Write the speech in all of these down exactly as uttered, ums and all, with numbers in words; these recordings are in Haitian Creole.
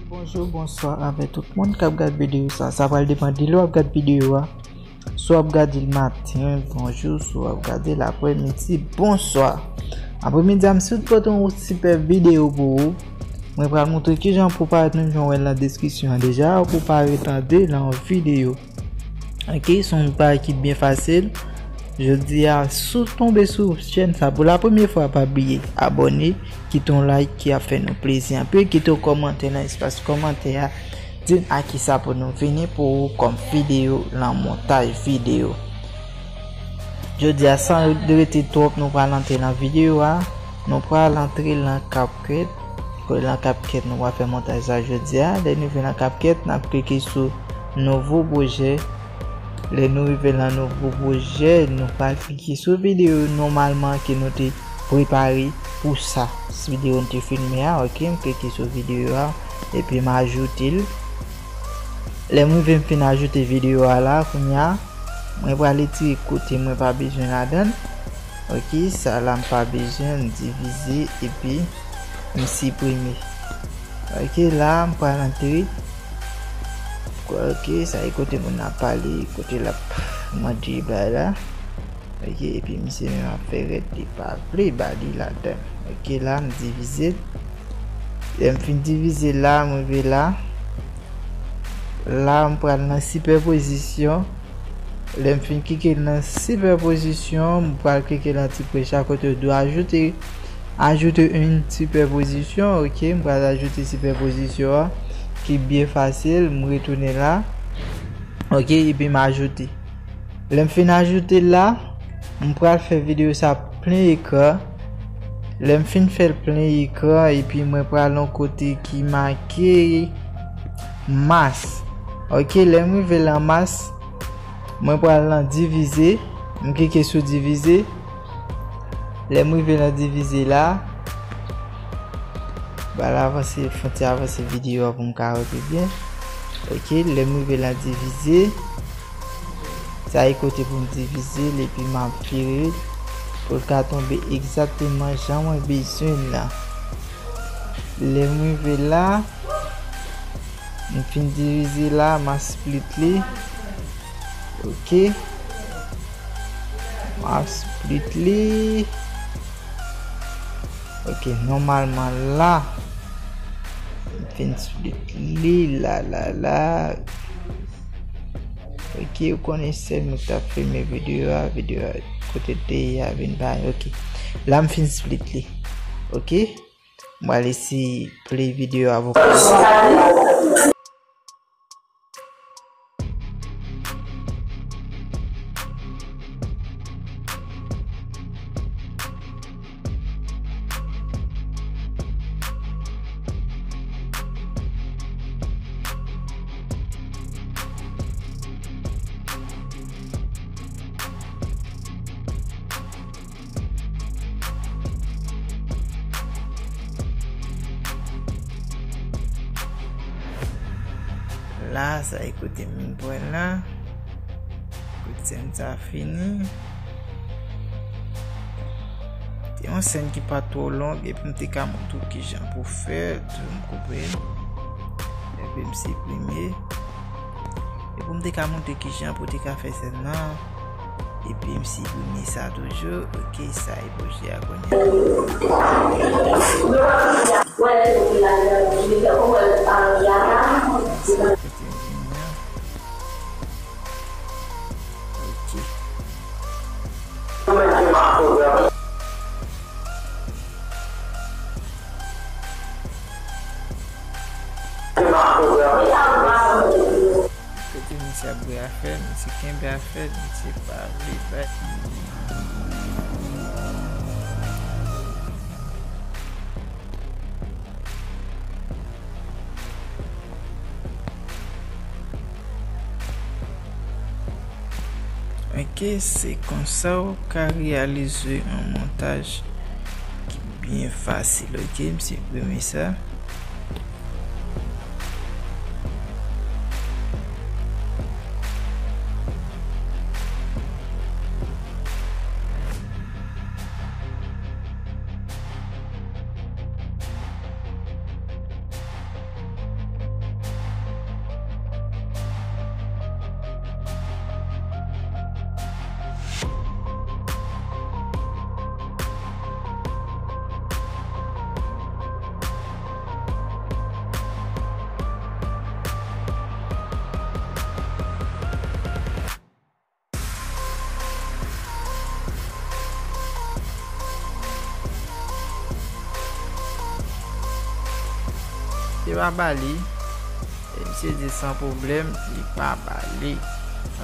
Bonjou, bonswa avè tout moun k ap gad videyo sa. Sa pral depann de lè w ap gad videyo a. Si w ap gade l maten, bonjou. Si w ap gade l aprè midi, bonswa. Aprè midi a, m sot pote yon sipè videyo pou ou. Mwen pral montre kijan pou parèt menm jan w wè l nan deskripsyon an deja, pou parèt an de lan videyo. Ok, se yon bagay ki byen fasil. Jodi a, si w tonbe sou chèn sa pou la premye fwa, pa bliye abòne, kite yon like ki ap fè nou plezi anpil, kite yon kòmantè nan espas kòmantè a, di n a kisa pou nou vini pou ou kòm videyo lan montaj videyo. Jodi a, san rete twòp, nou pral antre lan videyo a, nou pral antre lan CapCut. Kote lan CapCut nou pral fè montaj sa jodi a. Lè nou rive lan CapCut, n ap klike sou nouvo pwojè. Lè nou rive lan nouvo pwojè, nou pral klike sou videyo nòmalman ke nou te prepare pou sa. Videyo nou te filme a, ok, m klike sou videyo a, epi m ajoute l. Lè m rive m fin ajoute videyo a la, kounye a, mwen pral retire kote mwen pa bezwen ladan l. Ok, sa la m pa bezwen, m divize epi m siprime. Ok, la m pral antre. Ok, sa e kote moun nan ap pale, kote l ap mande bagay la. Ok, epi misye menm ap fè rèd, li pa vle ba li ladan l. Ok, la m divize l. Lè m fin divize l la, m rive la. La, m pral nan sipèpozisyon. Lè m fin klike nan sipèpozisyon, m pral klike nan ti prèch a kote yo di w ajoute, ajoute une superposition. Ok, m pral ajoute sipèpozisyon an, ki byen fasil. M retounen la. Ok, epi m ajoute. Lè m fin ajoute l la, m pral fè videyo sa plen ekran. Lè m fin fè l plen ekran, epi mwen pral yon kote ki make mas. Ok, lè m rive lan mas, mwen pral lan divize. M klike sou divize. Lè m rive lan divize la, m pral avanse, fè yon ti avanse videyo a pou m ka wè pi byen. Ok, lè m rive lan divize, sa e kote pou m divize l, epi m ap vire l pou l ka tonbe egzakteman jan mwen bezwen l la. Lè m rive la, m fin divize la, m a split li. Ok. M a split li. Ok, nòmalman la, m fin split li, la, la, la. Ok, ou konnen se mwen ki t ap filme videyo a, videyo a, kote l te ye a vin bay, ok. La, m fin split li. Ok. M pral eseye play videyo a pou La, sa e kote m pran la. Kote sèn sa fini. Se yon sèn ki pa twò long, epi m te ka montre w kijan pou fè, tou m koupe. Epi m siprime. Epi m te ka montre kijan pou te ka fè sèn nan. Epi m siprime sa toujou. Ok, sa e pwojè a kounye a. Kote m vini an. Ok. Kote misye ap bwè afè, misye kenbe afè, misye pa vle bay. Ok, se konsa w ka reyalize yon montaj ki byen fasil, ok? M siprime sa. Misye pa ba li. E misye di san pwoblèm, li pa ba li.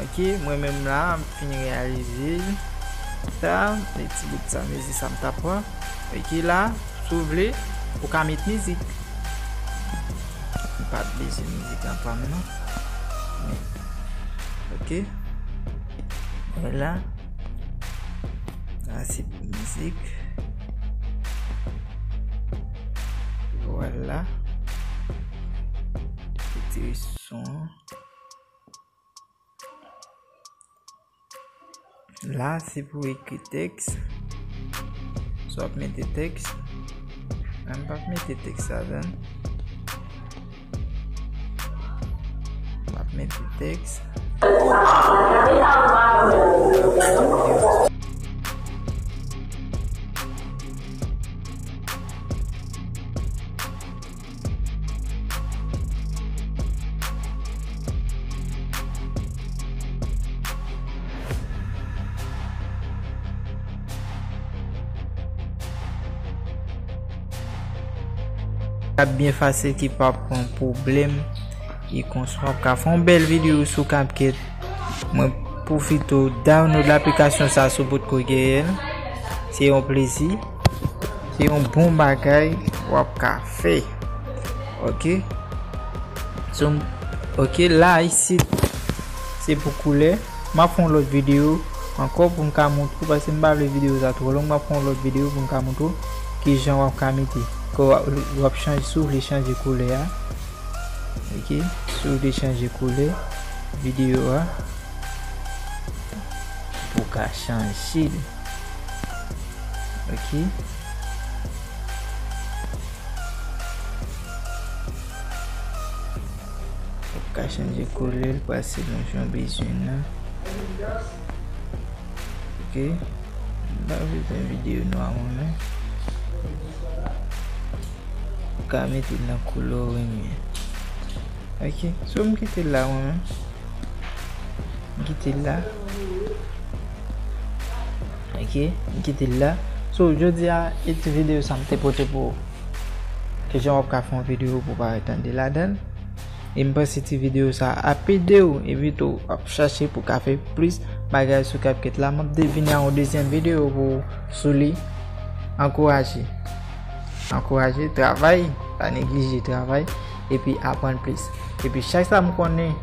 Ok, mwen menm la, m fin reyalize sa, e ti bout sa, mizik sa m t ap pran. Ok, la, si w vle, ou ka met mizik. M pa t bezwen mizik lan pa m, non. Men, ok. Vwala. La, se pou mizik. Vwala. Retire son an. La, se pou ekri tèks. Si w ap mete tèks. Mwen, m p ap mete tèks ladan. M ap mete tèks. K ap byen fasil, ki p ap pran pwoblèm, e konsa w ap ka fè yon bèl videyo sou CapCut. Mwen pwofite w download laplikasyon sa sou bout ko genyen l. Se yon plezi. Se yon bon bagay w ap ka fè. Ok. So, ok, la isit se pou koulè. M ap fè yon lòt videyo ankò pou m ka montre w, paske m pa vle videyo sa twò long. M ap fè yon lòt videyo pou m ka montre w kijan w ap ka mete. Kò w ap, w ap chanje, si w vle chanje koulè a. Ok, si w vle chanje koulè videyo a, pou w ka chanje l. Ok. Ou ka chanje koulè l pa selon jan w bezwen l la. Ok. M pa bezwen videyo nwa mwen menm. Ou ka mete l nan koulè w renmen. Ok. So, m kite l la mwen menm. M kite l la. Ok, m kite l la. So, jodi a, e ti videyo sa m te pote pou ou. Kijan w ap ka fè yon videyo pou w pa ret tande ladan l. E m panse ti videyo sa ap ede w, epi tou w ap chache pou w ka fè plis bagay sou CapCut la. M ap de-, vini a yon dezyèm videyo pou, sou li. Ankouraje. Ankouraje, travay, pa neglije travay, epi aprann plis. Epi chak sa m konnen,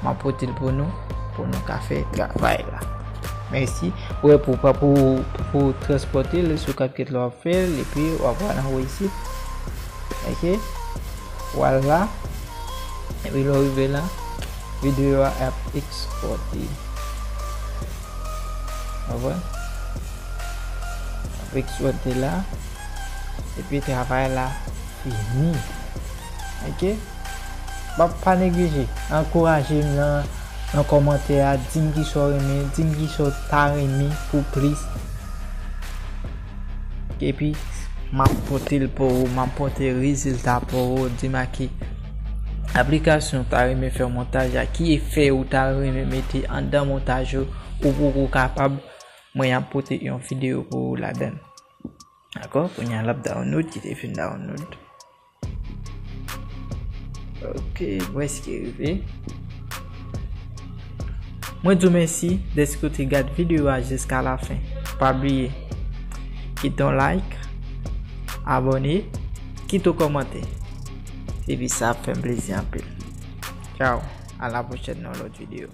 m ap pote l pou nou, pou nou ka fè travay la. Mèsi. Ou wè, pou, pou, pou, pou transpòte l sou CapCut la, w ap fè l, epi w ap wè nan wo isit. Ok? Vwala. Epi lè w rive la, videyo a ap ekspòte. W ap wè? Ap ekspòte la. Epi travay la fini. Ok? Pa, pa neglije. Ankouraje m nan, nan kòmantè a. Di m kisa w renmen. Di m kisa w ta renmen pou plis. Epi, m ap pote l pou ou. M ap pote rezilta pou ou. Di m a ki aplikasyon w ta renmen fè montaj a. Ki efè ou ta renmen mete anndan montaj ou. Ou poko kapab. Mwen ap pote yon videyo pou ou ladan l. Dakò? Kounye a l ap download, kite fin download. Ok, prèske rive. Mwen di w mèsi dèske w te gad videyo a jiska lafen. Pa bliye, kite yon like, abòne, kite yon kòmantè. Epi sa ap fè m plezi anpil. Tchao, a la pwochèn nan yon lòt videyo.